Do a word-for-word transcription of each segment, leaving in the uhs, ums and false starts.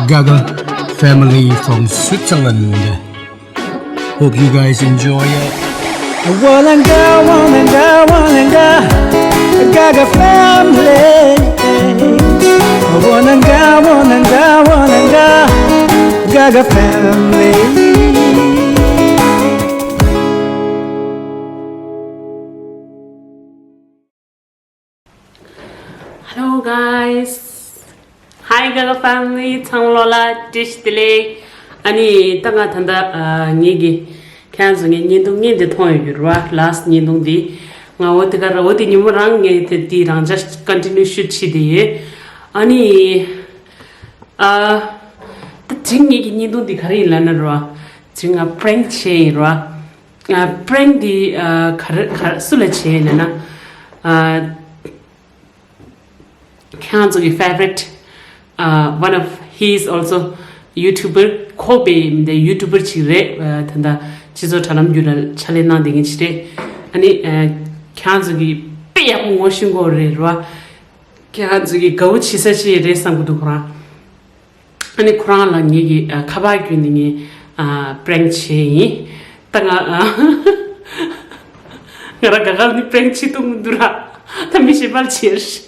Gaga family from Switzerland. Hope you guys enjoy it. Walanga, walanga, walanga, Gaga family. Walanga, walanga, walanga, Gaga family. Hello guys. Hi Gaga family. ཚང་མ་ལོ་ལ་བཀྲ་ཤིས་བདེ་ལེགས། ཨ་ནི་ད་ང་ད་ལྟ་ཨ་ངེད་ཀྱི་ཁྱེད་ཚོ་ངའི་བརྙན་ཐུང་སྔོན་དེ་མཐོང་ཡོད་རེད་བ། last བརྙན་ཐུང་དེ། ང་འོ་དེ་ག་ར་འོ་དེ་ཉིན་མོ་རང་ངས་དེ་དེ་རང་འཇགས་continue shoot བྱེད་དེ་ཡོད། ཨ་ནི་ཨ་ད་དེ་རིང་ངེད་ཀྱི་བརྙན་ཐུང་དེ་ག་རེ་ཡིན་ལབ་ན་རེད་བ། དེ་རིང་ང་prank བྱས་ཡིན་རེད་བ། ཨ་prank འདི་ཨ་ག་རེ་ག་རེ་སུ་ལ་བྱས་ལབ་ན། ཨ་ཁྱེད་ཚོ་གི་favorite ཨ་one of he is also YouTuber ཁོ་པའི་མི་འདི་YouTuber ཅིག་རེད། ཨ་ད་ལྟ་སྤྱི་ཚོགས་དྲ་ལམ་བརྒྱུད་ལ་ཕྱག་ལས་གནང་བསྡད་མཁན་ཅིག་རེད། ཨ་ནི་ཨ་ཁྱེད་ཚོ་གི་དཔེ་ཡག་པོ་ངོ་ཤེས་ཀྱི་ཡོད་རེད་རེད་བ། ཁྱེད་ཚོ་གི་དགའ་པོ་བྱེད་ས་ཅིག་རེད་བསམ་གྱི་འདུག་ཁོ་རང་། ཨ་ནི་ཁོ་རང་ལ་ངེད་ཀྱིས་ཨ་ཁ་པར་བརྒྱུད་ནས་ངས་ཨ་prank བྱས་ཡིན། ད་ང་ཨ་ང་རང་ག་ག་ནི་prank བྱེད་ཐུབ་མི་འདུག་ར། ད་མི་གཞན་པར་བྱས་རེད།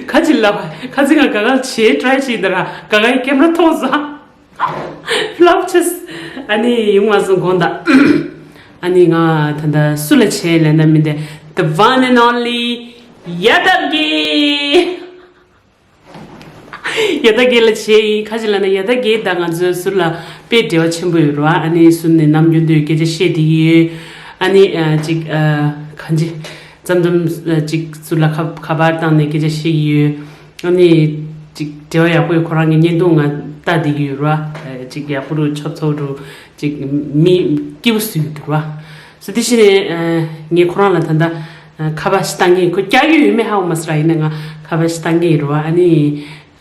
ཁ་ཅིག་ལབ་ཁ་ཅིག་ང་ག་ག་བྱས་try བྱས་འདི་ར། ག་ག་ཡི་camera མཐོང་ས་flop བྱས། ཨ་ནི་ཡོང་མ་སོང་དགོངས་དག་ཨ་ནི་ང་ད་ལྟ་སུ་ལ་བྱས་ལབ་ན་མི་འདི་the one and only ཡ་དག་གི་ཡ་ད་གེ་ལ་བྱས་ཡིན། ཁ་ཅིག་ལབ་ན་ཡ་ད་གེ་དང་ང་ཚོའི་ཟུར་ལ་དཔེ་འབྲེལ་བ་ཆེན་པོ་ཡོད་རེད་བ། ཨ་ནི་ཟུར་ནས་ནམ་རྒྱུན་དུ་སྐད་ཆ་བཤད་བསྡད་ཀྱི་ཡོད། ཨ་ནི་ཨ་ཅིག་ཨ་གང་ཅི་མཚམས་མཚམས་ཨ་ཅིག་ཟུར་ལ་ཁ་ཁ་པར་བཏང་ནས་སྐད་ཆ་བཤད་ཀྱི་ཡོད། ཨ་ནི་ཅིག་འབྲེལ་བ་ཡག་པོ་ཡོད། ཁོ་རང་གི་བརྙན་ཐུང་ང་ལྟ་བསྡད་ཀྱི་ཡོད་རེད་བ། ཨ་ཅིག་ཡག་པོ་རུ་ཆོབ་ཚོབ་རུ་ཅིག་མི་སྐྱིད་པོ་བཟོས་ཡོད་འདུག་རེད་བ། སོ་དེ་བཞིན་ནས་ཨ་ངས་ཁོ་རང་ལ་ད་ལྟ་ཨ་ཁ་པར་ཞིག་བཏང་གི་ཡིན། ཁོ་རྒྱག་གི་ཡོད་མེད་ཧ་གོ་མ་སོང་ར། ཡིན་ན་ང་ཁ་པར་ཞིག་བཏང་གི་ཡིན་རེད་བ། ཨ་ནི་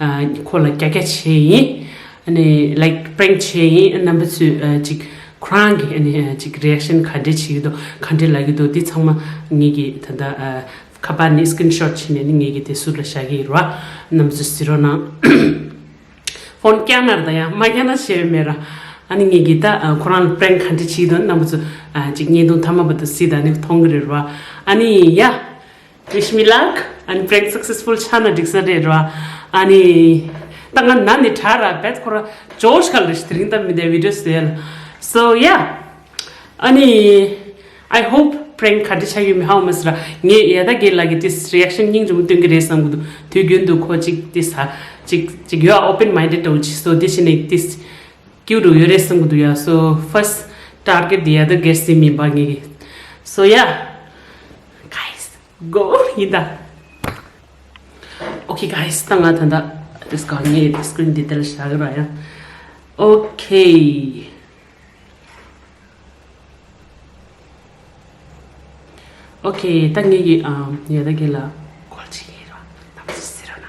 ཨ་ཁོ་ལ་རྒྱག་རྒྱག་བྱས་ཡིན། ཨ་ནི་like prank བྱས་ཡིན། རྣམ་པ་ཚོས་ཨ་ཅིག་ཁོ་རང་གི་ཨ་ནི་ཨ་ཅིག་reaction ག་འདྲས་བྱེད་ཀྱི་འདུག་ག་འདྲས་ལབ་ཀྱི་འདུག་འདི་ཚང་མ་ངེད་ཀྱིས་ད་ལྟ་ཨ་ཁ་པར་ནས་screenshot བྱས་ནས་ནི་ངེད་ཀྱིས་དེ་ཟུར་ལ་བཞག་གི་ཡིན་རེད་བ། རྣམ་པ་ཚོས་གཟིགས་རོགས་གནང་། ཕོན་བཀྱག་ན་ར་ད་ཡང་མ་བཀྱག་ན་བྱས་མེད་ར། ཨ་ནི་ངེད་ཀྱིས་ད་ཨ་ཁོ་རང་ལ་prank ག་འདྲ་བྱེད་ཀྱི་འདུག་རྣམ་པ་ཚོ་ཨ་ཅིག་བརྙན་ཐུང་མཐའ་མ་བར་དུ་གཟིགས་དང་ནི་མཐོང་གི་རེད་བ། ཨ་ནི་ཡ། wish me luck and prank successful ཆགས་ན་འགྲིག་ས་རེད་བ། ཨ་ནི་ད་ང་ན་ནི་དྲག་ར་བེད་ཁོ་ར་ཇོ་ཤི་ཁ་ལ་དེ་རིང་ད་མི་དེ་video ཟེར། So yeah. ཨ་ནི། I hope prank ག་འདྲ་ཆགས་ཡོད་མེད་ཧ་གོ་མ་སོང་ར། ངས་ཡ་ད་གེ་ལགས་ཀྱི་དེ་reaction སྙིང་རྗེ་མོ་སྟོན་གྱི་རེད་བསམ་གྱི་འདུག་དུས་རྒྱུན་དུ་ཁོ་ཅིག་དེ་ས་ཅིག་ཅིག་you are open minded འདྲ་བོ་ཅིག་སོ་དེ་བཞིན་ནས་དེ་སྐྱིད་རུ་ཡོད་རེད་བསམ་གྱི་འདུག་ཡ། So first target དེ་ཡ་ད་གེ་སི་མིན་པ་ངེད་ཀྱི། So yeah guys, go ཡིན་ད། Okay guys, ད་ང་ད་ད་དེ་སྐ་ངས་screen དེ་དེར་བཞག་གི་ར་ཡ། Okay. Okay, ད་ངེད་ཀྱི་ཨམ་ཡ་ད་གེ་ལ་call བྱེད་ཀྱི་ཡིན་ར། ད་མ་ཟེར་ར་ན།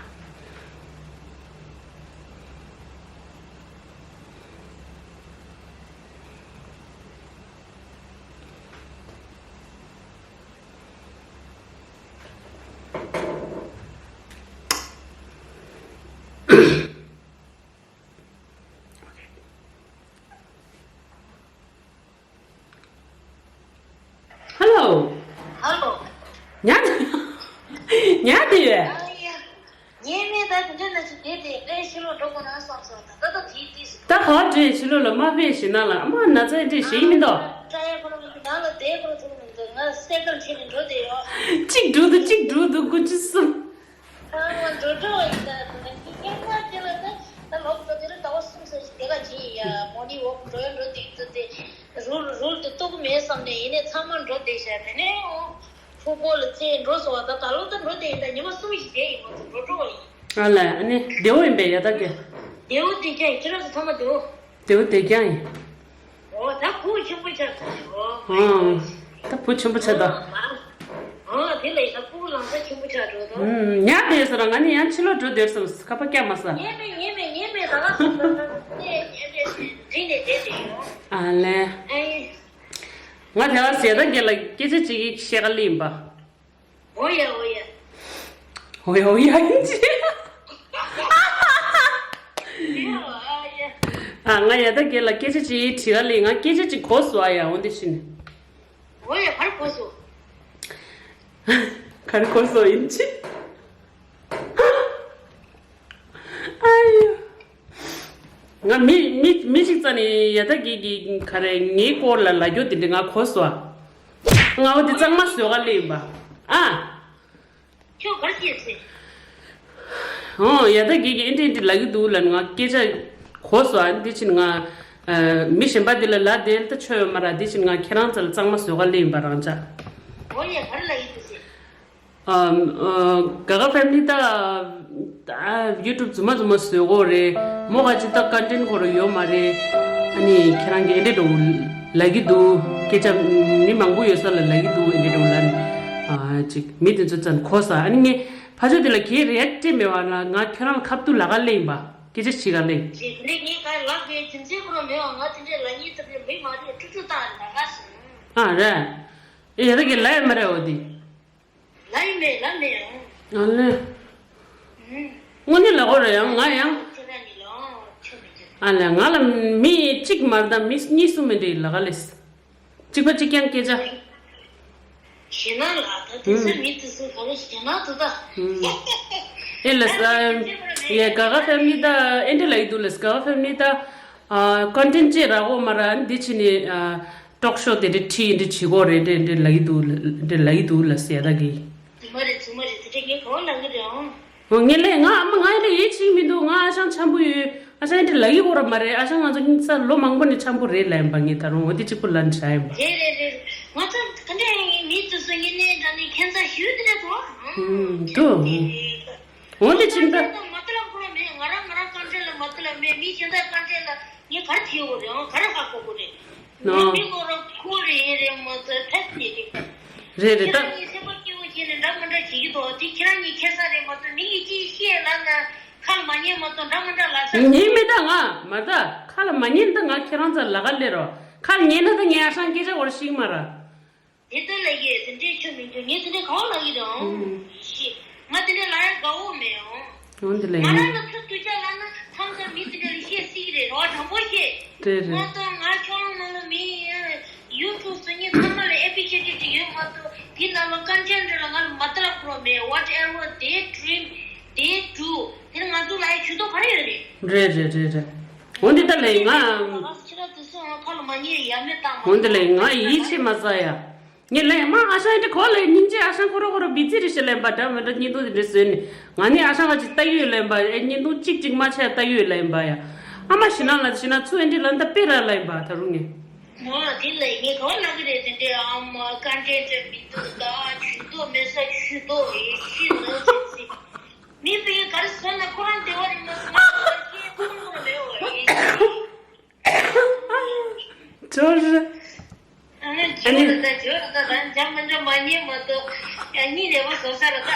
Hello. Hello. ཉལ་ཉལ་དེ་ཡོད། ཨ་ཡ། ཉལ་མེད་ད་དེ་འདྲ་ན་ཅིག་བསྡད་དེ་ཨེ་ཕྱི་ལོགས་འགྲོ་དགོས་ན་བསམ་སོང་། ད་ད་ད་དེའི་དུས་སུ། ད་ག་བར་འགྲོ་ཡས། ཕྱི་ལོགས་ལ་མ་ཕེབས་ཞེ་ན་ལ་ཨ་མ་ན་ཚ་འདྲེ་ཞེ་ཡིན་མི་འདུག་ཀྲ་ཡ་ཁོ་རང་གི་ནང་ལ་བསྡད་ཁོ་རང་ཐུག་མི་འདུག་ང་སེ་ཀར་ཁྲིད་ནས་འགྲོ་བསྡད་ཡོད། གཅིག་འགྲོ་འདུག་གཅིག་འགྲོ་འདུག་དགུ་བཅུ་གསུམ། ཨ་འགྲོ་འགྲོ་ཡིན་ད། ངས་ཁྱེད་ཁ་དེ་ལ་ད་ད་ལོག་འགྲོ་དེ་རུ་ཟླ་བ་གསུམ་ཙམ་ཞིག་དེ་ག་ཅིག་ཡ་morning walk འགྲོ་ཡ་འགྲོ་དེ་ད་དེ་རུལ་རུལ་དེ་གཏུག་གི་མེད་བསམ་ནས་ཡིན་ནའི་ཚང་མ་འགྲོ་བསྡད་ཤག་དེ་ནས་འོ་ཕུ་པོ་ལ་བཙལ་འགྲོ་སོང་བ། ད་ད་ལོག་ད་འགྲོ་དེ་ཡིན་ད་ཉི་མ་གསུམ་ཞིག་བསྡད་ཡིན་མ་གཏོགས་འགྲོ་འགྲོ་བ་ཡིན། ཨ་ལས་ཨ་ནི་བདེ་བོ་ཡིན་པས་ཡ་ད་ག་བདེ་བོ་དེ་ཀྱང་ཁྱེད་རང་ཚོ་ཚང་མ་བདེ་བོ། བདེ་བོ་དེ་ཀྱང་ཡིན། འོ་ད་བུ་ཆེན་པོ་ཆགས་སོང་ངས། འོ། ཨང་། ད་བུ་ཆེན་པོ་ཆགས་ད། འོ་དེ་ལས་ད་བུ་ལང་ཚ་ཆེན་པོ་ཆགས་འགྲོ་ད། ཨུམ། ཉལ་བསྡད་ཟེར་ར། ང་ནི་ཡང་ཕྱི་ལོགས་འགྲོ་འདོད་སོང་། ཁ་པར་བཀྱག་མ་ས། ཉལ་མེད་ཉལ་མེད་ཉལ་མེད་ད་ག་སོང་ད་ད་ད་ཉལ་མེད་ཟེར་འདྲི་ནས་བསྡད་དེ་ཡོང་། ཨ་ལས། ཨེ། ང་དེ་ལ་ཟེར་ད་རྒན་ལགས་སྐད་ཆ་གཅིག་གིས་བཤད་ག་ལེན་པ། འོ་ཡ་འོ་ཡ། འོ་ཡ་འོ་ཡ་ཡིན་ཅི། ཨ་ང་ཡ་ད་རྒན་ལ་སྐད་ཆ་ཅིག་དྲི་ག་ལེ། ང་སྐད་ཆ་ཅིག་གོ་སོང་ཨ། ཡ་འོ་འདི་ཕྱིན། འོ་ཡ་གར་གོ་སོང་། གར་གོ་སོང་ཡིན་ཅི། ཨ་ཡ། ང་མི་མི་མི་ཞིག་རྩ་ནས་ཡ་ད་གི་གི་ག་རེ་ངའི་སྐོར་ལ་ལབ་རྒྱུ་དེ་འདྲ་ང་གོ་སོང་ཨ། ང་འོ་དེ་གཙང་མ་བཟོས་ག་ལེ་ཡིན་པ་ཨ། ཁྱོད་གར་སྐྱེས་སེ། ཨོ་ཡ་ད་གི་གི་ཨེ་འདྲ་ཨེ་འདྲ་ལབ་ཀྱི་འདུག་ལབ་ནས་ང་སྐད་ཆ་གོ་སོང་ཨ། འདི་ཕྱིན་ང་ཨ་མི་གཞན་པ་འདི་ལ་ལབ་དེ་ད་ཆོ་ཡོད་མ་ར། འདི་ཕྱིན་ང་ཁྱེད་རང་རྩ་ལ་གཙང་མ་བཟོས་ག་ལེ་ཡིན་པ་རང་ཅག་འོ་ཡ་གར་ལབ་ཡི་འདུག་སེ། ཨམ། ཨ། ག་ག་ཕེ་མི་ལི་ད། ད་ཡུ་ཊུབ་རྫུན་མ་རྫུན་མ་བཟོས་གོ་རེད། མོ་ག་ཅི་ད་ཀོན་ཊེན་ཁོ་ར་ཡོད་མ་རེད། ཨ་ནི་ཁྱེད་རང་གི་ཨེ་འདྲ་འདྲ་བོ་ལབ་ཀྱི་འདུག་སྐད་ཆ་མི་མང་པོ་ཡོད་ས་ལ་ལབ་ཀྱི་འདུག་ཨེ་འདྲ་འདྲ་བོ་ལབ་ནས། ཨ་ཅིག་མི་དེ་ཚོ་ཙམ་གོ་ས། ཨ་ནི་ངས་ཕ་ཆོས་དེ་ལ་གའི་རི་ཨེག་ཊི་མེད་པ་ན་ང་ཁྱེད་རང་ལ་ཁ་ཐུག་ལབ་ག་ལེ་ཡིན་པ། སྐད་ཆ་བྱེད་ག་ལེ། རེད་རེད། ངས་ག་ལབ་དེ་དྲིན་ཆེན་ཁོ་རང་མེད་པ། ང་དེ་འདྲའི་ལབ་ཉེས་ཐུབ་པའི་མི་མ་རེད། ཀྲུག་ཀྲུག་བཏང་ལབ་ག་སོང་། ཨ་རེད། ཨེ་ཡ་ད་གི་ལབ་ཡ་མ་རེད་འོ་དེ། ལབ་ཡི་མེད་ལབ་མེད་ཡང་། ཨ་ལེ། ཨུམ། དངོས་གནས་ལབ་དགོས་རེད་ཡང་ང་ཡང་། ཁྱེད་རང་གཉིས་ལ་ཆོ་མི་འདུག་ཨ་ལེ་ང་ལ་མི་གཅིག་མ་རེད་ད་མི་གཉིས་གསུམ་མི་འདྲ་ཡི་ལབ་ག་ལེ། གཅིག་པ་གཅིག་རྐྱང་སྐད་ཆ། ཞེ་ན་ལ་ད་དེ་ཚོའི་མི་དེ་ཚོ་ག་རེ་ཞེ་ན་དུ་ད། ཨུམ། ཨེ་ལ་ས། ཡ་ག་ག་ཕེ་མི་ལི་ད་ཨེ་འདྲ་ལབ་ཀྱི་འདུག་ལེ། ག་ག་ཕེ་མི་ལི་ད། ཨ། ཀོན་ཊེན་ཊི་ཅིག་རག་གོ་མ་ར་འདི་ཕྱིན་ནས་ཨ། ཊོག་ཤོ་དེ་འདྲ་ཁྲིད་འདྲ་བྱེད་དགོས་རེད་འདྲ་འདྲ་ལབ་ཀྱི་འདུག་འདྲ་ལབ་ཀྱི་འདུག་ལ་ཟེར་ད་གི། རྫུན་མ་རེད་རྫུན་མ་རེད། དེ་འདྲ་ངས་གང་ལབ་ཀྱི་རེད་ཨང་། འོ་ངས་ལས་ང་ཨ་མ་ང་ལས་ཡིད་ཆེས་མི་འདུག་ང་ཨ་ཞང་འཆམ་པོ་ཡོད། ཨ་ཞང་འདྲ་ལབ་ཀྱི་ཡོད་ར་མ་རེད། ཨ་ཞང་ང་ཚོ་གཉིས་ས་ལོ་མང་པོ་ནས་འཆམ་པོ་རེད་ལབ་ཡིན་པ། ངས་ད་རུང་འོ་དེ་གཅིག་པོ་ལབ་ནས་བཞག་ཡིན་པ། རེད་རེད་རེད། ང་ཚོ་ག་འདྲ་ཡིན་མི་དེ་ཚོ་ངེས་ནས་འདྲ་ནས་ཁྱད་མཚར་ཞུ་དེ་འདྲ་འདུག་ཨང་། འདུག་འོ་དེ་ཕྱིན་ད། ང་ཚོ་མ་ཏི་ལ་ཁོ་ར་མེད། ང་རང་ང་རང་ཀོན་ཊེན་ཊི་ལ་མ་ཏི་ལ་མེད། མི་གཞན་དག་ཀོན་ཊེན་ཊི་ལ་ངས་ག་རེ་བྱེད་དགོས་རེད་ཨང་། ག་རེ་ཧ་གོ་དགོས་རེད། ནོ། མི་ཁོ་རང་ཁུལ་རེད་ཡིན་རེད་མ་གཏོགས་ཐབས་མེད་རེད། རེད་རེད་ད། ཁྱེད་རང་གཉིས་སེམས་པ་སྐྱིད་པོ་བྱས་ནས་འདྲ་མི་འདྲ་བྱེད་ཀྱི་འདུག་དེ་ཁྱེད་རང་གཉིས་ཁྱད་མཚར་རེད་མ་གཏོགས། མི་གིས་ཅི་བཤད་ལབ་ན་ཁ་ལ་མ་ཉན་མ་གཏོགས་འདྲ་མི་འདྲ་ལབ་ས། ཉན་མེད་ད། ང་མ་ད་ཁ་ལ་མ་ཉན་ད། ང་ཁྱེད་རང་ཚོ་ལ་ག་ལེ་རོ། ཁ་ལ་ཉན་ན་ད་ངས་ཨ་ཞང་སྐད་ཆ་གོ་ར་ཤིག་མ་ར། དེ་ལྟར་ལབ་ཀྱི་དེ་འདྲའི་ཆོ་མི་འདུག་ངས་དེ་འདྲའི་གང་ལབ་ཀྱི་དང་། ཤི། ང་དེ་འདྲའི་ལབ་ཡ་དགའ་བོ་མེད་ཨང་། འོ་འདི་ལ་ང་ཡིན། རང་ལ་ཚུར་ཐུག་ཅག་ལབ་ན་ཐང་ས་མི་དེ་འདྲ་ལ་བཤད་སྲིད་ཀྱི་རེད་རོ། དྲང་པོ་བཤད། རེད་རེད། ང་དང་ང་ཁྱོད་རང་ནང་ལ་མི་ཡུ་ཊུབ་བཟོ་མཁན་ཚང་མ་ལ་ཨེ་པི་ཤི་ཡེ་ཊི་ཡོད་མ་གཏོགས་དེ་ནང་ལ་ཀོན་ཊེན་ཊི་ལ་ང་ལ་མ་ཏི་ལབ་ཁོ་རང་མེད། Whatever they dream, they do. དེ་ནི་ང་ཚོ་ལ་ཡ་ཇུས་གཏོགས་ག་རེ་ཡོད་རེད། རེད་རེད་རེད་རེད། འོ་འདི་ལྟར་ལས་ང་། ང་ཁྱེད་རང་དེ་ཚོ་ང་ཁ་ལ་མ་ཉན་ཡ་མེད་བཏང་མ། འོ་འདི་ལས་ང་ཡིད་ཆེས་མ་ཟ་ཡ། ངས་ལན་མ་ཨ་ཞང་ཨེ་འདྲ་གོ་ལ་སྙིང་རྗེ། ཨ་ཞང་ཁོ་ར་ཁོ་ར་བི་ཛི་རེད་ཤག་ལན་པ་འདྲ་མི་འདྲ་བརྙན་ཐུང་དེ་འདྲ་བཟོས་ནས་ང་ནི་ཨ་ཞང་ང་ཅིག་ལྟ་ཡོད་ལན་པ། ཨེ་བརྙན་ཐུང་གཅིག་གཅིག་མ་ཆད་ལྟ་ཡོད་ལན་པ་ཡ། ཨ་མ་ཞི་ན་ལ་ཞི་ན་ཚུ་ཨེ་འདྲ་ལན་ད་དཔེ་ར་ལན་པ་ད་རུང་ངས། མོ་དེ་ལ་ངས་གོ་ལ་གི་རེད། དེ་འདྲའི་ཨ་མ་ཀོན་ཊེན་ཊི་མི་འདུག་ད་ཇུས་གཏོགས་མེད་ས་ཇུས་གཏོགས་ཡེ་ཤི་ལ་ཟེར་ཟེར། མི་པའི་གར་སོང་ན་ཁོ་རང་བདེ་བ་རེད་མ་སོང་ན་ཁོ་རང་སྐྱེས་ཁོང་ཁོ་ར་མེད་བ་ཡེ་ཤི། ཇོ་རི། ཨ་ནི་ཇོ་རི་ད་ཇོ་རི་ད་ད་འཇམ་མི་འཇམ་མ་ཉན་མ་གཏོགས་ཡང་གཉིད་ལས་པ་བཟོ་ས་ར་ད།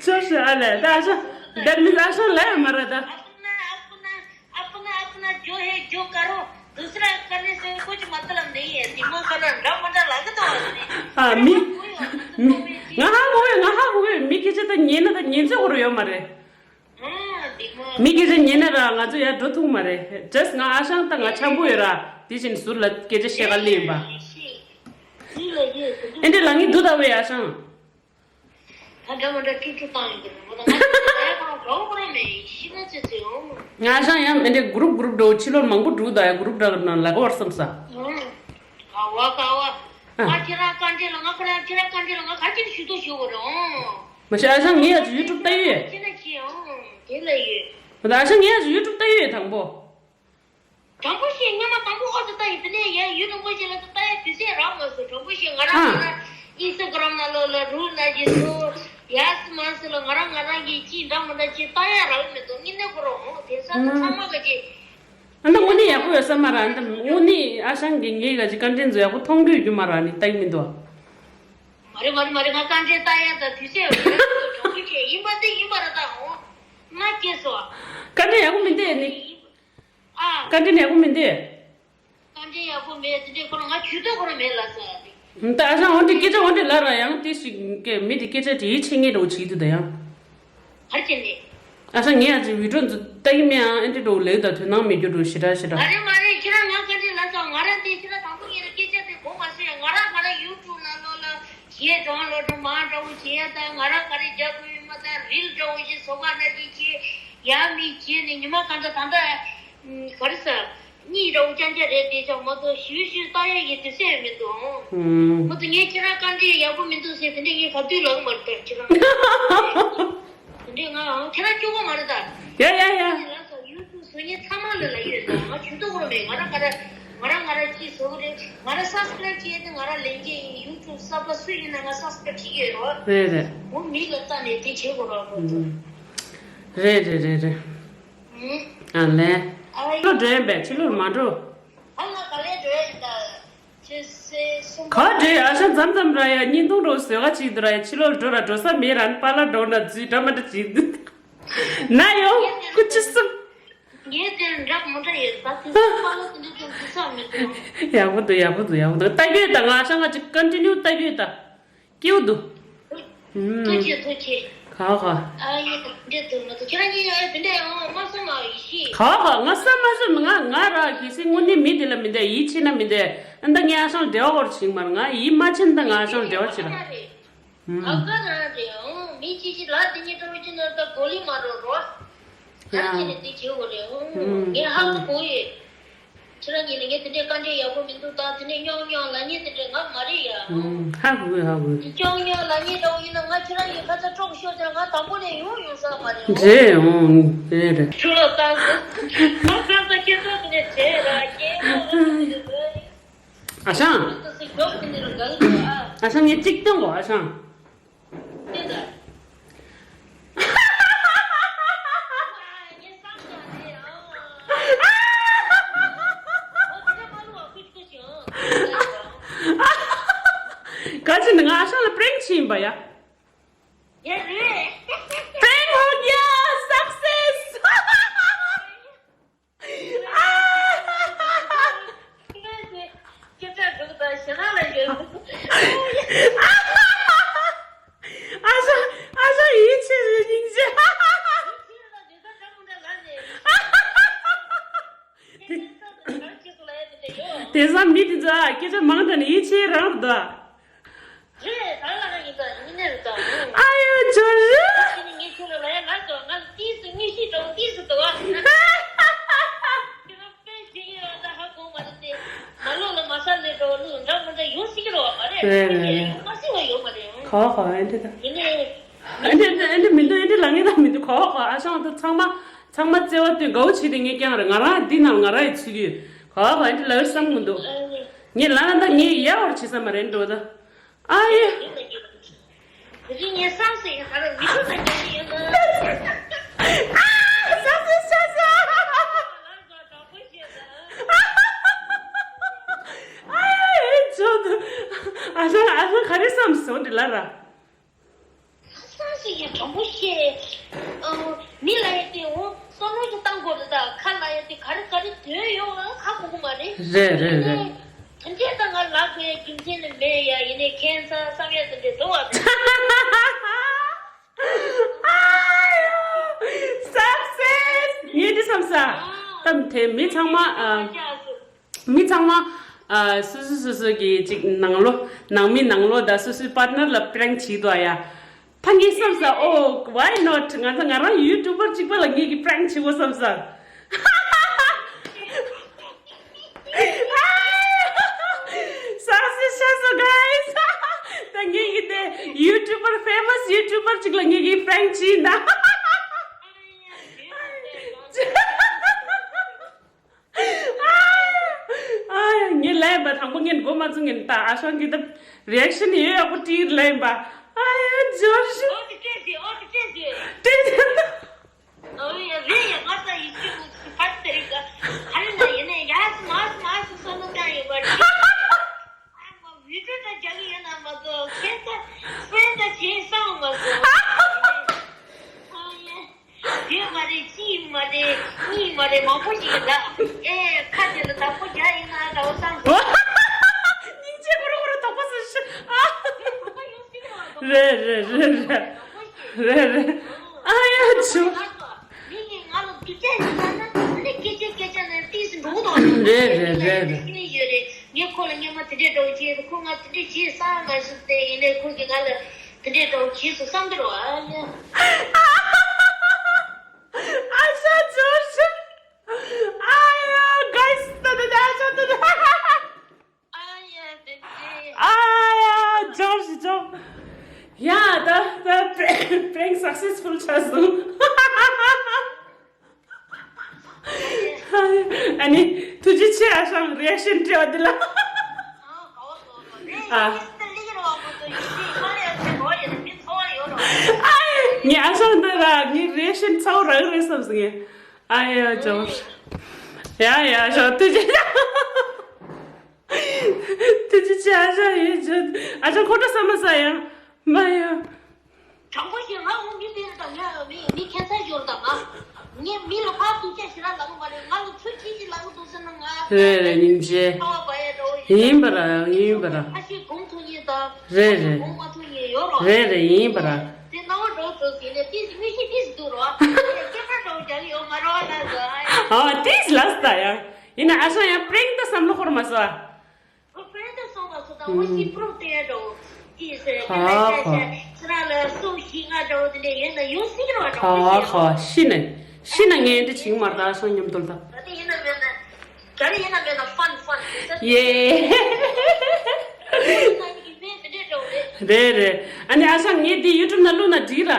ཇོ་རི་ཨ་ལས་ད་ཨ་ཞང་ད་མི་ཨ་ཞང་ལ་ཡང་མ་ར་ད། अपना अपना अपना अपना जो है जो करो, दूसरा करने से कुछ मतलब नहीं है। दिमाग का ना ड्रामा ड्रामा लगे तो। ཨ་མི་ང་ཧ་གོ་ཡོད། ང་ཧ་གོ་ཡོད། མི་སྐད་ཆ་ད་ཉན་ན་ད་ཉན་ཆོག་གི་ཡོད་མ་རེད། མི་སྐད་ཆ་ཉན་ན་ར་ང་ཚོ་ཡར་འགྲོ་ཐུབ་མ་རེད། ཇས་ང་ཨ་ཞང་ད་ང་འཆམ་པོ་ཡོད་ར། དེ་བཞིན་ཟུར་ལ་སྐད་ཆ་བཤད་ག་སླེབས་ཡིན་པ། ཨེ་འདྲ་ལ་ངས་སྡུག་ད་བས་ཨ་ཞང་། ད་འདྲ་མ་འདྲ་ཀྲུག་ཀྲུག་བཏང་ཡོང་གི་རེད་མོ། ད་ང་ཚོ་ད་ཡ་ཁོ་རང་གྲོགས་ཁོ་རང་མེད་ཤི་མ་ཚེ་ཚེ་ཡོང་། ང་ཨ་ཞང་ཡང་ཨེ་འདྲ་གུ་རུབ་གུ་རུབ་འགྲོ་ཕྱི་ལོར་མང་པོ་འགྲོ་ད་ཡ་གུ་རུབ་འདྲ་ནང་ལ་ག་བར་བསམ་ས། ཨ་བ་ཀ་བ། ཨ་ཁྱེད་རང་ཀོན་ཊེན་ཊི་ལ་ང་ཁོ་རང་ཁྱེད་རང་ཀོན་ཊེན་ཊི་ལ་ང་ག་ཅིག་ཞུ་དོ་ཞུ་གོ་རེད་ཨང་། མ་གཞི་ཨ་ཞང་ངས་ཡ་ཅིག་ཡུ་ཊུབ་ལྟ་ཡོད། ཁྱེད་ལ་ཅི་ཨང་དེ་ལ་ཡོད། མ་ད་ཨ་ཞང་ངས་ཡ་ཅིག་ཡུ་ཊུབ་ལྟ་ཡོད་དང་པོ། དྲང་པོ་བཤད་སྔོན་མ་དང་པོ་ཨོ་ཙི་ལྟ་ཡིན། དེ་ནས་ཡ་ཡུ་ཊུབ་པོ་ཅིག་ལ་ལྟ་ཡ་དུས་ཚོད་རག་མ་སོང་། དྲང་པོ་བཤད་ང་རང་ཨ་ང་རང་ཨིན་སི་ཊ་གྷི་རམ་ནང་ལོགས་ལ་རུལ་ན་ཅིག་སོ་ཡ་སི་མ་སི་ལ་ང་རང་ང་རང་གི་ཅི་འདྲ་མི་འདྲ་ཅིག་ལྟ་ཡ་རག་མི་འདུག་དངོས་གནས་ཁོ་རང་ཨོ་དེང་སང་ད་ཚང་མ་ག་ཅིག་ཨ་ནི་དངོས་གནས་ཡག་པོ་ཡོད་ས་མ་རེད། ཨ་ནི་དངོས་གནས་ཨ་ཞང་གིས་ངའི་ག་ཅིག་ཀོན་ཊེན་ཊི་ཚོ་ཡག་པོ་མཐོང་གི་ཡོད་རྒྱུ་མ་རེད། ཨ་ནི་ལྟ་གི་མི་འདུག་མ་རེད་མ་རེད་མ་རེད། ང་ཀོན་ཊེན་ཊི་ལྟ་ཡ་ད་དུས་ཚོད་ཡོད་རེད། དྲང་པོ་བཤད་ཡིན་པ་འདི་ཡིན་པ་རེད་ད། འོ་ང་སྐྱེས་སོ། ཀོན་ཊེན་ཊི་ཡག་པོ་མི་འདུག་ཨ་ནི། ཨ། ཀོན་ཊེན་ཊི་ཡག་པོ་མི་འདུག་ཀོན་ཊེན་ཊི་ཡག་པོ་མེད་དེ་འདྲས་ཁོ་རང་ང་ཇུས་གཏོགས་ཁོ་རང་མེད་ལབ་ས་ཡ་དེ། ད་ཨ་ཞང་འོ་འདྲས་སྐད་ཆ་འོ་འདྲས་ལབ་ར་ཡང་དེ་ཞིག་གི་མི་དེ་སྐད་ཆ་དྲི་ཡིད་ཆེས་ངེས་འགྲོ་བྱེད་དུ་ད་ཡང་། ཨ་ཅེ་ནི། ཨ་ཤ་ངས་ཨ་ཅེ་བི་ཌིའོ་འདི་ལྟ་གི་མེད་ཨང་། ཨེ་འདྲ་འགྲོ་ལེགས་དང་དོན་སྣང་མེད་རྒྱུ་འགྲོ་ཞེ་དྲག་ཞེ་དྲག་ཨ་རེ་མ་རེད། ཁྱེད་རང་ང་ག་འདྲས་ལབ་ཙང་ང་རང་དེ་ཁྱེད་རང་དང་པོ་ངས་ར་སྐད་ཆ་དེ་གོ་མ་སོང་ཡ། ང་རང་ང་རང་ཡུ་ཊུབ་ནང་ལོགས་ལ་གཞས་ཌའུན་ལོཌ་མང་འདྲ་བོ་བྱེད་ཡ་དང་ང་རང་ག་རེ་རྒྱག་དགོས་ཡོད་མ་དང་རིལ་འདྲ་བོ་ཞིག་བཟོ་ག་ན་གི་ཁྱེད་ཡ་མི་བྱེད་ནས་ཉི་མ་གང་ཙམ་ད་ལྟ་ག་རེ་ཟ། གཉིད་ར་འུ་ཅང་ཅང་རེད་དེ་ཆོག་མ་གཏོགས་ཞུ་ཞུ་ལྟ་ཡ་ཡི་དུས་ཚོད་མི་འདུག་ཨང་། ཧུམ། མ་གཏོགས་ངས་ཁྱེད་རང་བཀའ་འདྲི་ཡག་པོ་མི་འདུག་ཟེར་དེ་འདྲས་ངས་ག་དུས་ལབ་མ་རེད་ད་ཁྱེད་རང་། དེ་འདྲས་ང་ཨང་ཁྱེད་རང་སྐྱོ་པོ་མ་རེད་ད། ཡ་ཡ་ཡ། ལ་ས་ཡུ་ཊུབ་བཟོ་མཁན་ཚང་མ་ལ་ལབ་ཡོད་ད། ང་ཇུས་གཏོགས་རོགས་མེད། ང་རང་ང་རང་ང་རང་ང་རང་ཅིག་བཟོ་གི་རེད། ང་རང་སབ་སི་ཀ་རེབ་བྱས་ཏེ་ང་རང་ལེན་གྱི་ཡིན། ཡུ་ཊུབ་གསར་པ་སུ་ཡིན་ན་ང་སབ་སི་ཀ་རེབ་བྱེད་ཀྱི་ཡོད་རོགས། རེད་རེད། འོ་མི་ལ་ལྟ་ནས་དེ་བྱེད་དགོས་རོགས་མ་གཏོགས། རེད་རེད་རེད་རེད། ཨ་ལས། ཕྱི་ལོགས་འགྲོ་ཡིན་པས་ཕྱི་ལོགས་མ་འགྲོ། ཨ་ང་ག་ལེ་འགྲོ་ཡ་ཡིན་ད། ཁྱེད་སེ་གསུམ་པ། ག་འགྲོ་ཡ་ཨ་ཤ་མཚམས་མཚམས་ར་ཡ་བརྙན་ཐུང་འགྲོ་བཟོས་ག་ཅིག་འདུག་ར་ཡ། ཕྱི་ལོགས་འགྲོ་ར་འགྲོ་ས་མེད་ར་ནི་པཱ་ལགས་འགྲོ་ན་རྫུས་འདྲ་མ་འདྲ་ཅིག་འདུག་ན་ཡོང་ཁུ་ཆུ་སུམ། ངས་དེར་འདྲ་མི་འདྲ་ཡོད་ད། དེ་ཚོ་པཱ་ལགས་དེ་འདྲ་ཅིག་འདུག་ས་མི་འདུག་ཡག་པོ་འདུག་ཡག་པོ་འདུག་ཡག་པོ་འདུག་ལྟ་གི་ཡོད་ད། ང་ཨ་ཤ་ང་ཅིག་ཀོན་ཊི་ནིའུ་ལྟ་གི་ཡོད་ད། སྐྱིད་པོ་འདུག་ཐུགས་རྗེ་ཆེ། ཐུགས་རྗེ་ཆེ། ག་ག་ཨ་ཡེ་འདྲེ་འདུག་མ་འདུག་ཁྱེད་རང་གཉིས་ཡང་ཨེ་དེ་འདྲ་ཡང་མ་སོང་ང་ཡིན་ཤི། ག་ག་ང་བསམ་མ་སོང་། ང་ང་ར་གལ་སྲིད་དངོས་གནས་མི་དེ་ལ་མི་འདྲ་ཡིད་ཆེས་ན་མི་འདྲ་ཨ་ད་ངས་ཨ་ཞང་འབྲེལ་བ་བོར་ཕྱིན་མར་ང་ཡིད་མ་ཆེས་ན་ད་ང་ཨ་ཞང་འབྲེལ་བ་བྱེད་ར། ཨ་ཀ་རང་རེད་ཨང་། མི་གཅིག་གཅིག་ལ་དེ་གཉིས་འདྲ་བོ་གཅིག་ན་ད་གོ་ལི་མ་རོ་རོ། ཡ། ཨ་ཁྱེད་ནས་དེ་བྱེད་དགོས་རེད་ཨང་། ངས་ཧ་གོ་གོ་ཡོད། ཁྱེད་རང་གཉིས་ལ་ངས་དེ་འདྲའི་བཀའ་འདྲི་ཡག་པོ་མི་འདུག་ད་དེ་ནས་རྙོག་རྙོག་ལབ་མཁན་དེ་འདྲ་ང་མ་རེད་ཡ། ཧ་གོ་གི་ཧ་གོ་གི་རྙོག་རྙོག་ལབ་མཁན་འདྲ་བོ་ཡིན་ན་ང་ཁྱེད་རང་གི་ཁ་ཚ་དཀྲོག་ཤོར་དེ་ང་དང་པོ་ནས་ཡོང་ཡོང་ས་མ་རེད། རེད་ཨང་རེད་རེད། ཆུ་ལོག་བཏང་སོང་། ང་ཁ་ཚ་ཁྱེད་ཚོ་དེ་ནས་བྲེལ་ར་སྐྱེལ་ལོ་ར་དེ་འདྲ་དགོས། ཨ་ཞང་། ཨ་ཞང་ངས་གཅིག་སྟོན་གོ་ཨ་ཞང་། ག་ཅི་ནི་ང་ཨ་ཞང་ལ་པྲེང་བྱིན་པ་ཡ། པྲེང་ཧོ་གྱ་སག་སེས། ཨ་ཞང་ཨ་ཞང་ཡིད་ཆེས་རེད་སྙིང་རྗེ། དེང་སང་མི་དེ་ཚོ་སྐད་ཆ་མང་དྲགས་ནས་ཡིད་ཆེས་རང་རེད་དོ། རེད། ད་ལ་ཡིན་ད་ཡིན་ནས་རེད་ད། ཨ་ཡོ་ཇོ་རི། ད་དེ་ནི་ངས་ཁྱོད་ལ་ལབ་ཡ་ལབ་དོ། ང་ལ་ཏིས་སུ་དངོས་གཞི་འདྲ་བོ་ཏིས་སུ་འདུག་ཨ། ཁྱོད་རང་དཔེ་བྱེད་ཡོད་ད་ཧ་གོ་མ་རེད་དེ། མ་ལོག་ལ་མ་ས་ལས་འགྲོ་ལུགས་འདྲ་མི་འདྲ་ཡོང་སྲིད་ཀྱི་རེད་བ་མ་རེད། རེད་རེད་རེད། ཡོང་མ་སྲིད་བ་ཡོད་མ་རེད། ག་བ་ག་བ་ཨེ་འདྲ་ད། ཡིན་ནས། ཨེ་འདྲ་ཨེ་འདྲ་མི་འདུག་ཨེ་འདྲ་ལབ་ངེས་ད་མི་འདུག་ག་བ་ག་བ། ཨ་ཞང་ད་ཚང་མ་ཚང་མ་བརྩེ་བ་སྟོན་དགའ་བོ་བྱེད་དེ་ངས་ཀྱང་རེད། ང་རང་འདི་ནང་ང་རང་ཡི་ཚུད་ཀྱི་ཡོད། ག་བ་ག་བ་ཨེ་འདྲ་ལབ་བསམ་གི་མི་འདུག་ངས་ལབ་ན་ད་ངས་ཡ་བར་བྱེད་ས་མ་རེད་འགྲོ་ད། ཨ་ཡེ། དེ་རིང་ངས་བསམ་སྲིད་ཧ་ར་མི་ཁུ་ཚ་རྒྱག་གི་ཡོད་ན། ཨ་བསམ་སྲིད་བསམ་སྲིད། ཨ་ཡེ་ཆོ་དུ། ཨ་ཞང་ཨ་ཞང་ག་རེ་བསམ་སོང་དེ་ལ་ར། བསམ་སྲིད་ཡ་དྲང་པོ་བཤད། ཨ་མི་ལ་ཡ་དེ་འོ། བསམ་བློ་ཞིག་བཏང་དགོས་རེད་ད། ཁ་ལ་ཡ་དེ་ག་རེ་ག་རེ་དོན་ཡོང་ཨ་ཧ་གོ་གི་མ་རེད། རེད་རེད་རེད། ཐམས་ཅད་ད་ང་ལབ་དགོས་ཡ་རྒྱུ་མཚན་ནི་མེད་ཡ། ཡིན་ནའི་ཁྱད་མཚར་བསམ་ཡ་དེ་འདྲ་འདུག་བ། ཨ་ཡོ། སག་སེས། ངས་འདི་བསམ་ས། ད་དེ་མི་ཚང་མ་ཨ། མི་ཚང་མ་ཨ་སོ་སོ་སོ་སོ་གི་ཅིག་ནང་ལོ་ནང་མི་ནང་ལོ་ད་སོ་སོའི་པཱར་ཊི་ནར་ལ་པྲེང་བྱེད་དོ་ཡ། ད་ངས་བསམ་ས། ཨོ་why not། ང་ཚོ་ང་རང་ཡུ་ཊུབ་པར་གཅིག་པ་ལ་ངས་ཀྱི་པྲེང་བྱེད་དགོས་བསམ་ས། Success, success, guys. ད་ངས་ཀྱི་དེ་ཡུ་ཊུབ་པར་ཕེ་མ་སི་ཡུ་ཊུབ་པར་གཅིག་ལ་ངས་ཀྱི་པྲེང་བྱེད་ན། ཨ་ཡ། ངས་ལན་པ་དང་པོ་ངས་མགོ་མ་ཚོས་ངས་ད་ཨ་ཞང་གི་ད་རི་ཨེག་ཤན་ཡོད་ཡག་པོ་ཏིར་ལན་པ། ཨ་ཡ་ཇོར་ཞུ། ཨོ་ཏི་ཏྲེ་ཟེ་ཨོ་ཏི་ཏྲེ་ཟེ། ཏྲེ་ཟེ། ཨོ་ཡ་རེད་ཡ། ང་ད་ཡིད་ཆེས་མི་ཚུགས་ཕར་ཟེར་ག་ཧ་ལས་ན་ཡིན་ནས་ཡ་སི་མ་སི་མ་སི་སོ་ནོ་ཀྱང་ཡོད་པ་རེད། ཨ་མ་བི་ཏྲེ་ད་རྒྱག་གི་ཡོད་ན་མ་གཏོགས་ཁྱེད་ད་སེམས་ད་བྱེད་སང་མ་གཏོགས། ཨ་ཡ། དེ་མ་རེད་གཅིག་མ་རེད་གཉིས་མ་རེད་མང་པོ་ཞིག་ཡིན་ད། ཨེ་ཁ་དེ་ལ་བདག་པོ་རྒྱག་ཡིན་ན་འདྲ་བོ་བསམ་སོང་། སྙིང་རྗེ་ཁོ་རང་ཁོ་རང་དོགས་པ་ཟེར་ཤི། རེད་རེད་རེད་རེད། རེད་རེད། ཨ་ཡ་ ཞུ། མི་གིས་ང་ལ་སྡུག་ཅག་ཞིག་བཏང་ན་དེ་འདྲ་སྐད་ཆ་སྐད་ཆ་ནས་ཏིས་འགྲོ་གི་འདུག་རེད་རེད་རེད་རེད། ཤེས་ཡོད་རེད། ངས་ཁོ་ལ་སྔོན་མ་དེ་འདྲས་འདྲ་བོ་བྱས་སོང་། ཁོ་ང་དེ་འདྲས་བྱས་བསམ་མ་སོང་སྟེ། ཡིན་ནའི་ཁོ་གིས་ང་ལ་དེ་འདྲས་འདྲ་བོ་བྱས་སོང་བསམ་གྱི་རེད་བ། ཨ་ཡ། ཨ་ཤ་ཇོར་ཇི། ཨ་ཡ། གྷའི་སི། ད་ད་ད་ཨ་ཤ་ད་ད། ཨ་ཡ། དེ་འདྲས། ཨ་ཡ། ཇོར་ཇི་ཇོར་ཇི། ཡ། ད་ད་པྲེང་སག་སེས་ཕུལ་ཆགས་སོང་། ཨ་ནི་ཐུགས་རྗེ་ཆེ། ཨ་ཞང་རི་ཨེག་ཤན་སྤྲད་པ་འདི་ལ། ཨ། ངས་ཨ་ཞང་འདི་ལ་ངའི་རི་ཨེག་ཤན་ཚ་བོ་རག་གི་རེད་བསམ་སོང་ངས། ཨ་ཡ་ཇོ། ཡ་ཡ་ཞོ་ཐུགས་རྗེ་ཆེ། ཐུགས་རྗེ་ཆེ། ཨ་ཞང་ཡིན་ཇོ། ཨ་ཞང་ཁོ་ཏྲ་ས་མ་ས་ཡ། མ་ཡ། དྲང་པོ་བཤད། ང་འོ་མི་དེ་དང་ང་མི་མི་ཁྱད་མཚར་ཡོད་དང་ང་། ངས་མི་ལ་ཕར་སྡུག་ཅག་ཞེ་དྲག་ལབ་མ་རེད། ང་ལ་ཚུར་ཅི་ཞིག་ལབ་འདུག་ཟེར་ན་ང་རེད་རེད། སྙིང་རྗེ། ཁ་བ་བབས་ཡ་འདྲ་བོ་ཡིན། ཡིན་པ་ར་ཡིན་པ་ར། ཁ་ཤས་དགོངས་ཐུབ་མཁན་དང་། རེད་རེད། དགོངས་མ་ཐུབ་མཁན་ཡོད་རོ། རེད་རེད། ཡིན་པ་ར། དེ་སྣང་བ་འགྲོ་ཚོད་ཟིན་ནས་ཏིས་དངོས་གཞི་ཏིས་འདུག་རོ། སྐད་ཆ་འདྲ་བོ་རྒྱག་གི་ཡོད་མ་རོ་ལ་ཟ། ཨ་ཏིས་ལ་ཟ་ཡ། ཡིན་ན་ཨ་ཞང་ཡང་པྲེང་ད་བསམ་བློ་འཁོར་མ་སོང་ཨ། ཁོ་པྲེང་ད་སོང་བ་སོ་དང་འོ་ཤི་པྲོ་དེ་འདྲ་བོ། ཏིས་ཟེར་ཁ་ཁ་ཁ། ཁྱེད་རང་ལ་སོ་ཤི་ང་འདྲ་བོ་དེ་འདྲ་ཡོད་ན་ཡོད་སྲིད་རོ། ཁ་ཁ། ཤི་ནས་ཤི་ན་ངས་འདི་བྱིང་མར་ད་ཨ་ཞང་མཉམ་དུ་ལ་ད། ད་དེ་ཡིན་ན་མེད་ན། ག་རེ་ཡིན་ན་མེད་ན་ཕན་ཕན་དེ་ཚོ། ཡེ། རེད་རེད། ཨ་ནི་ཨ་ཞང་ངས་འདི་ཡུ་ཊུབ་ནང་བླུགས་ན་འགྲིག་ར།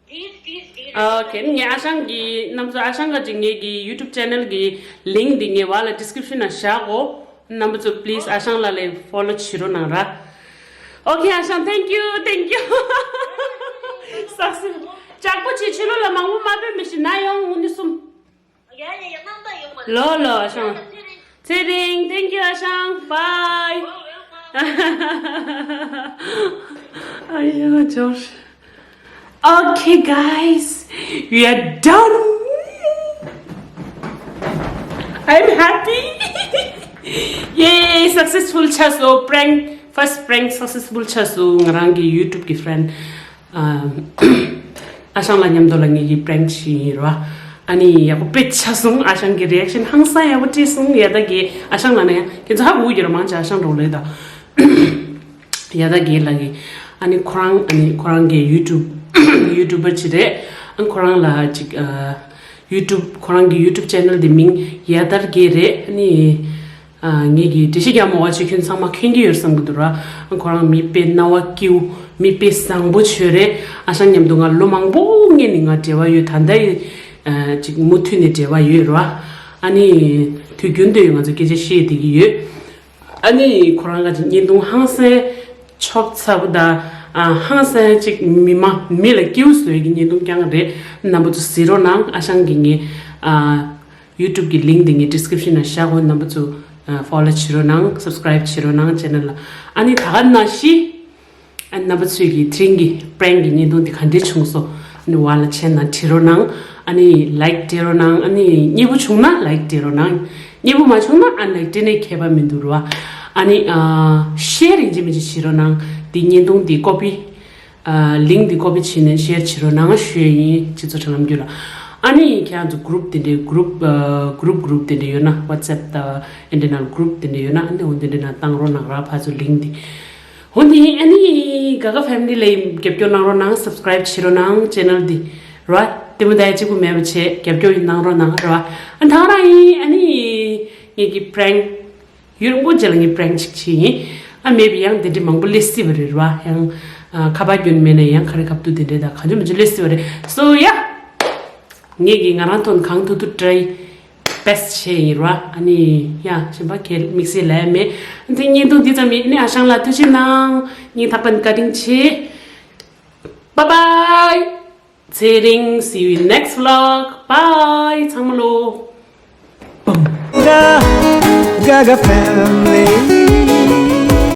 འགྲིག་འགྲིག་འགྲིག་རེད། ཨོ་ཁེ། ངས་ཨ་ཞང་གི་རྣམ་ཚོ་ཨ་ཞང་ག་ཅིག་ངེད་ཀྱི་ཡུ་ཊུབ་ཆེ་ནལ་གི་ལིང་འདི་ངས་བ་ལ་ཌི་སི་ཀི་རིབ་ཤན་ན་བཞག་གོ། རྣམ་པ་ཚོ་པི་ལི་སི་ཨ་ཞང་ལ་ལས་ཕོ་ལོ་བྱེད་རོགས་གནང་ར། ཨོ་ཁེ་ཨ་ཞང་། ཐེང་ཀིའུ་ཐེང་ཀིའུ། སག་སེས། ཅག་པོ་ཆེ་ཕྱི་ལོ་ལ་མང་པོ་མ་ཕེབས་མི་ཤི་ན་ཡོང་། དངུལ་ནི་གསུམ། ཡ་ཡ་ཡ། རྣམ་པ་ཡོང་བ། ལོ་ལོ་ཨ་ཞང་། ཚེ་རིང་། ཚེ་རིང་། ཐེང་ཀིའུ་ཨ་ཞང་། བའི། ཨ་ཡ་ཇོར། Okay, guys, we are done. I'm happy. Yay, successful ཆགས་སོང་། པྲེང་། ཕར་སི་པྲེང་སག་སེས་ཕུལ་ཆགས་སོང་། ང་རང་གི་ཡུ་ཊུབ་གི་ཕྲེན་ཌི། ཨ་ཨ་ཞང་ལ་མཉམ་དུ་ལ་ངེད་ཀྱིས་པྲེང་ཌི་བྱས་ཡིན་ར། ཨ་ནི་ཡག་པོ་དཔེ་ཆགས་སོང་། ཨ་ཞང་གི་རི་ཨེག་ཤན་ཧང་སང་ཡག་པོ་སྤྲད་སོང་། ཡ་ད་གི་ཨ་ཞང་ལ་ན་ཡང་ཁྱེད་ཚོ་ཧ་གོ་གི་ར། མང་ཆེ་ཨ་ཞང་འགྲོ་ལེ་ད། ཡ་ད་གི་ལ་གི། ཨ་ནི་ཁོ་རང་ཨ་ནི་ཁོ་རང་གི་ཡུ་ཊུབ་ཡུ་ཊུབ་པར་ཅིག་རེད། ཨ་ཁོ་རང་ལ་ཅིག་ཨ་ཡུ་ཊུབ། ཁོ་རང་གི་ཡུ་ཊུབ་ཆེ་ནལ་དེ་མིང་ཡ་དར་གི་རེད། ཨ་ནི། ཨ་ངེད་ཀྱི་འགྲེལ་བཤད་རྒྱག་མ་དགོས་པ་ཅིག་ཁྱོད་ཚང་མ་མཁྱེན་གྱི་ཡོད་བསམ་གྱི་འདུག་ར། ཁོ་རང་མི་དཔེ་རྣ་བ་སྐྱིད་པོ། མི་དཔེ་བཟང་པོ་ཅིག་རེད། ཨ་ཞང་མཉམ་དུ་ང་ལོ་མང་པོ་སྔོན་ནས་ང་འབྲེལ་བ་ཡོད། ད་ལྟ་ཡི་ཨ་ཅིག་མུ་མཐུད་ནས་འབྲེལ་བ་ཡོད་ར། ཨ་ནི་དུས་རྒྱུན་དུ་ང་ཚོ་སྐད་ཆ་བཤད་བསྡད་ཀྱི་ཡོད། ཨ་ནི་ཁོ་རང་ག་ཅིག་བརྙན་ཐུང་ཧང་སང་ཆོབ་ཚ་པོ་དང་། ཨ་ཧང་སང་ཅིག་མི་མ་མི་ལ་སྐྱིད་པོ་བཟོ་ཡ་གི་བརྙན་ཐུང་རྐྱང་རེད། རྣམ་པ་ཚོ་གཟིགས་རོགས་གནང་། ཨ་ཞང་གི་ངའི་ཨ་ཡུ་ཊུབ་གི་ལིང་དེ་ངའི་ཌི་སི་ཀི་རིབ་ཤན་ན་བཞག་གོ། རྣམ་པ་ཚོ་ཨ་ཕོ་ལོ་བྱེད་རོགས་གནང་། སབ་སི་ཀི་རབ་བྱེད་རོགས་གནང་ཆེ་ནལ་ལ། ཨ་ནི་ད་ག་ནང་བཞིན་ཨ་རྣམ་པ་ཚོས་ཀྱི་དེ་རིང་གི་པྲེང་གི་བརྙན་ཐུང་དེ་ག་འདྲས་བྱུང་སོང་། ཨ་ནི་བ་ལ་ཆེ་ན་བྲིས་རོགས་གནང་། ཨ་ནི་ལའིཀ་སྤྲད་རོགས་གནང་། ཨ་ནི་མཉེས་པོ་བྱུང་ན་ལའིཀ་སྤྲད་རོགས་གནང་། མཉེས་པོ་མ་བྱུང་ན་ཨན་ལའིཀ་སྤྲད་ནས་ཁྱད་པར་མི་འདུག་ར། ཨ་ནི་ཨ་ཤེར་ཡིན་གཅིག་མིན་གཅིག་བྱེད་རོགས་གནང་། འདི་བརྙན་ཐུང་འདི་ཀོ་པི། ཨ་ལིང་འདི་ཀོ་པི་བྱས་ནས་ཤེར་བྱེད་རོགས་གནང་ཞུ་ཡ་ཡིན། སྤྱི་ཚོགས་དྲ་ལམ་བརྒྱུད་ལ། ཨ་ནི་ཁྱེད་རང་ཚོ་གུ་རུབ་དེ་འདྲའི་གུ་རུབ་ཨ་གུ་རུབ་གུ་རུབ་དེ་འདྲའི་ཡོད་ན། ཝ་ཊི་སེབ་དང་ཨིན་ཊར་ནལ་གུ་རུབ་དེ་འདྲའི་ཡོད་ན། ཨ་ནི་འོ་དེ་འདྲའི་ནང་བཏང་རོགས་གནང་ར། ཕར་ཚུར་ལིང་འདི། འོ་འདི་ཨ་ནི་ག་ག་ཕེ་མི་ལི་ལ་རྒྱབ་སྐྱོར་གནང་རོགས་གནང་། སབ་སི་ཀི་རབ་བྱེད་རོགས་གནང་ཆེ་ནལ་འདི་ར། ལྟད་མོ་ལྟ་ཡ་གཅིག་པུ་མེད་པ་བྱས་རྒྱབ་སྐྱོར་ཡིན་གནང་རོགས་གནང་ར། ཨ་ད་ག་རང་ཡིན། ཨ་ནི་ངེད་ཀྱི་པྲེང་ཡུན་རིང་པོ་རྗེས་ལ་ངས་པྲེང་ཅིག་བྱས་ཡིན། ཨ་མེད་པའི་ཡང་དེ་འདྲའི་མང་པོ་སླེབས་སྲིད་པ་རེད་ར། ཡང་ཨ་ཁ་པར་རྒྱུན་མེད་ན་ཡང་ག་རེ་ཁ་བསྡུ་དེ་འདྲའི་དང་གང་བྱུང་མང་བྱུང་སླེབས་སྲིད་པ་རེད། སོ་ཡ། ངེད་ཀྱིས་ང་རང་ཐོག་ནས་གང་ཐུབ་ཐུབ་ཊ་རའི་བེ་སི་ཊི་བྱས་ཡིན་ར། ཨ་ནི་ཡ་གཞན་པ་གལ་དམིགས་བསལ་ལབ་ཡ་མེད། ཨ་ནི་བརྙན་ཐུང་འདི་ཙམ་ཡིན། ཨ་ནི་ཨ་ཞང་ལ་ཐུགས་རྗེ་གནང་། སྙིང་ཐག་པ་ནས་བཀའ་དྲིན་ཆེ། བཱའི་བཱའི། ཚེ་རིང་། See you in next vlog. Bye. ཚང་མ་ལོ། Gaga, Gaga family.